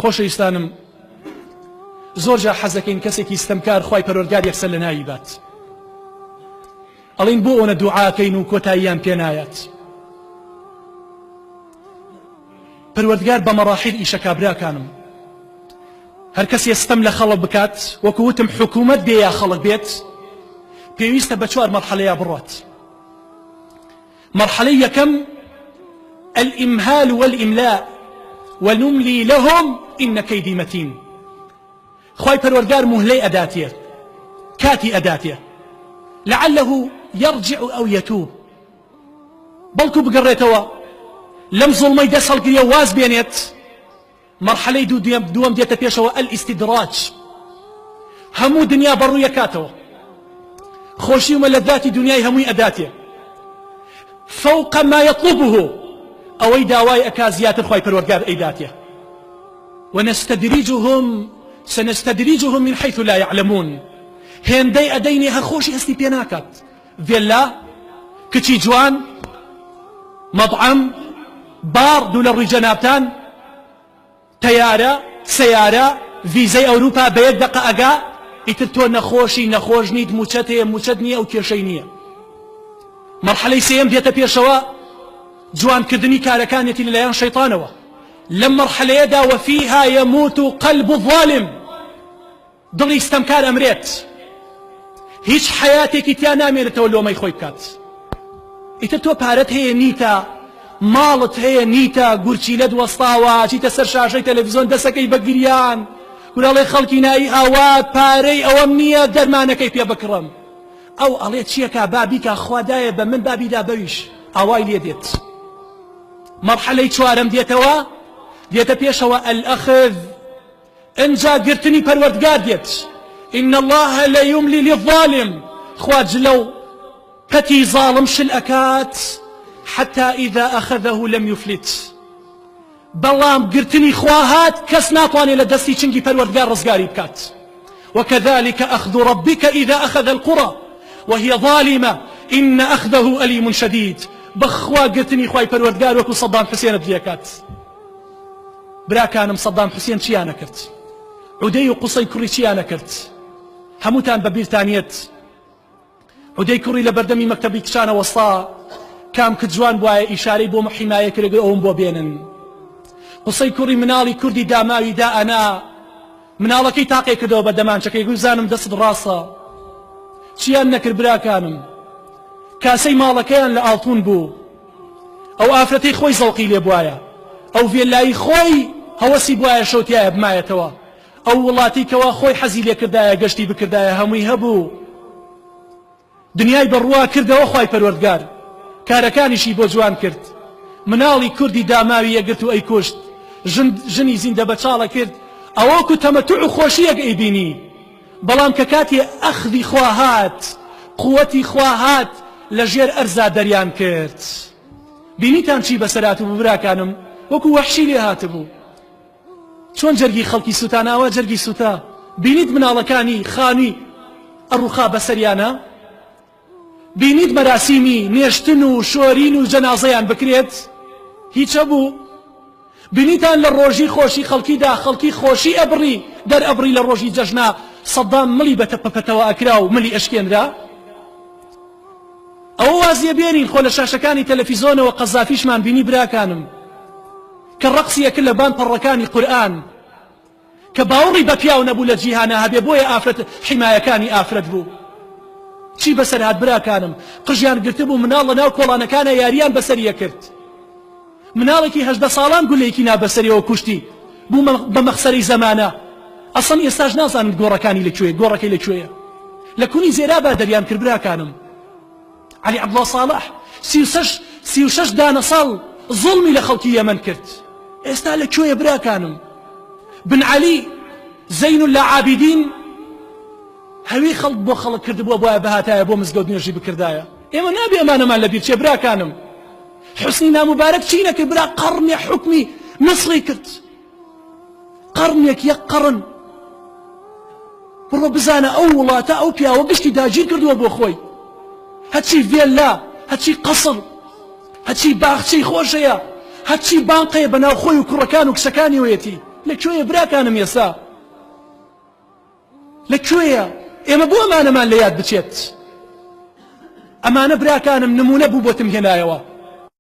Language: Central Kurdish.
خۆشەویستانم زۆر جار حەزەکەین کەسێکی ستەمکار خوای پەروەردگار یەکسەر لەناوی بات ئەڵین بۆ ئەوەنە دوعاکەین و کۆتاییان پێ نایەت پەروەردگار بە مەڕاحیل ئیشەکا براکانم هەر کەسێ ستەم لە خەڵک بکات وەکو وتم حکوومەت بێ یا خەڵک بێت پێویستە بە چوار مەرحەلەیە بڕات مەرحەلەی یەکەم، الامهال والاملاء ونملی لهم ان کیدی متین، خوای پەروەردگار موهلەی ئەداتێ، کاتی ئەداتێ، لعله یرجع او یتوب، بەڵکو بگەڕێتەوە لەم زوڵمەی دەست هەڵگرێ و واز بێنێت، مەرحەلەی دووەم دێتە پێشەوە الاستدراج هەموو دنیا بەڕووی ئەکاتەوە خۆشی و مەلەذاتی دنیای هەمووی ئەداتێ فوق ما يطلبه ئەوەی داوای ئەکا زیاتر خوای پەروەردگار ئەیداتێ ونستدرجهم سنستدرجهم من حيث لا يعلمون هێندەی ئەدەینێ هەر خۆشی هەستی پێ ناکات ڤێلا، کچی جوان، مەتعەم، باڕ، دوو لە ڕووی جەنابتان، تەیارە، سەیارە، ڤیزەی ئەوروپا بە یەک دەقە ئەگا، ئیتر تۆ نەخۆشی نەخۆش نیت، موچەت هەیە موچەت نییە ئەو کێشەی نییە. مەرحەلەی سێیەم دێتە پێشەوە، جوانکردنی کارەکانیەتی لەلایەن شەیتانەوە. لەم مەرحەلەیەدا وفیها یموت قلب الظالم. دڵی ستەمکار ئەمرێت هیچ حەیاتێکی تیا نامێنێتەوە لۆمەی خۆی بکات ئیتر تۆ پارەت هەیە نیتە ماڵت هەیە نیتە گورچیلەت وەستاوە چیتە سەر شاشەی تەلەڤیزیۆن دەسەکەی بە گریان کورەڵێ خەڵکی نایی ئاوات پارەی ئەوەم نییە دەرمانەکەی پێ بکڕم ئەو ئەڵێ چیەکا با بیکا خوا دایە بە من با بیدا بەویش ئاوای لێ دێت مەرحەلەی چوارەم دێتەوە دێتە پێشەوە الأخذ ئنجا گرتنی پەروەردگار دێت، ان اللە لیملی للظالم، خوا جلە و پەتی زاڵم شل ئەکات، حتی اذا اخذه لم یفلت، بەڵام گرتنی خوا هات کەس ناتوانێت لە دەستی چنگی پەروەردگار ڕزگاری بکات، وکذلک اخذ ربک اذا اخذ القری وهی ظالمە ان اخذه الیم شدید، بەخوا گرتنی خوای پەروەردگار وەکو سەدام حوسێنت لێکات. براکانم سەدام حوسێن چیان ئەکرد عودەی و قوسەی کوڕی چیان ئەکرد هەمووتان بە بیرتان یەت عودەی کوڕی لە بەردەمی مەکتەبی کچانە وەستا کام کچ جوان بوایە ئیشارەی بۆ حیمایە کرد ئەوم بۆ بێنن قوسەی کوڕی مناڵی کوردی داماوی دا ئەنا مناڵەکەی تاقێ کردەوە بە دەمانچەکەی گوزانم دەست ڕاستە چیان نەکرد براکانم کاسەی ماڵەکەیان لە ئاڵتون بوو ئەو ئافرەتەی خۆی زەوقی لێ بوایە ئەو ڤێلایی خۆی هەوەسی بوایە شەو تیایە بمایەتەوە ئەو وڵاتی کەوا خۆی حەزی لێ کردایە گەشتی بکردایە هەمووی هەبوو دنیای بەڕوا کردەوە خوای پەروەردگار کارەکانیشی بۆ جوان کرد مناڵی کوردی داماوی یەگرت و ئەیکوشت ژن ژنی زیندە بەچاڵە کرد ئەوەکو تەمەتوع و خۆشیەک ئەیبینی بەڵام کە کاتی ئەخذی خوا هات قوتی خوا هات لە ژێر ئەرزا دەریان کرد بینیتان چی بەسەر هاتبوو براکانم وەکو وەحشی لێ هاتبوو چۆن جەرگی خەڵکی سوتان ئاوا جەرگی سوتا بینیت مناڵەکانی خانوی ئەڕوخا بەسەریانە بینیت مەراسیمی نێشتن و شۆرین و جەنازەیان بکرێت؟ هیچ هەبوو؟ بینیتان لە ڕۆژی خۆشی خەڵکیدا خەڵکی خۆشی ئەبڕی دەرئەبڕی لە ڕۆژی جەژنا سەدام ملی بە تەپەپەتەوە ئەکرا و ملی ئەشکێنرا؟ ئەوە واز لێ بێنین خۆ لە شاشەکانی تەلەفیزۆنەوە قەزافیشمان بینی براکانم کە ڕەقسی ئەکرد لە بان پەڕەکانی قورئان کە باوڕی بە پیاو نەبوو لە جیهانا هەبێ بۆیە ئافرەت حیمایەکانی ئافرەت بوو چی بەسەر هات براکانم قژیان گرتبوو مناڵ لە ناو کۆڵانەکانە یاریان بەسەر یەکرد مناڵێکی 18 ساڵان گولەیەکی نا بەسەریەوە کوشتی بوو بە مەخسەرەی زەمانە ئەسڵەن ئێستاش نازانن گۆڕەکانی لە کوێ گۆڕەکەی لە کوێیە لە کونی زێرابا دەریان کرد براکانم عەلی عەبدوڵا ساڵح 36 دانە ساڵ زوڵمی لە خەڵکی یەمەن کرد ئێستا لە کوێیە براکانم بن عەلی زەین اللعابدین هەوی خەڵک بۆ خەڵک کردبووە بۆیە بهاتایە بۆ مزگەوت نوێژی بکردایە ئێمە نابێ ئەمانەمان لەبیر چێ براکانم حسنی ناموبارەک چی نەکرد برا قەڕنێ حکمی میسری کرد قەڕنێک یەک قەڕن بڕۆ بزانە ئەو وڵاتە ئەو پیاوە گشتی داگیر کردووە بۆ خۆی هەچی ڤێللا هەچی قەسڵ هەچی باخچەی خۆشەیە هەچی بانقەیە بەناو خۆی و کوڕەکان و کچەکانیەوەیەتی. لە کوێیە براکانم ئێسا؟ لە کوێیە؟ ئێمە بۆ ئەمانەمان لە یاد بچێت؟ ئەمانە براکانم نمونە بوو بۆتم هێنایەوە.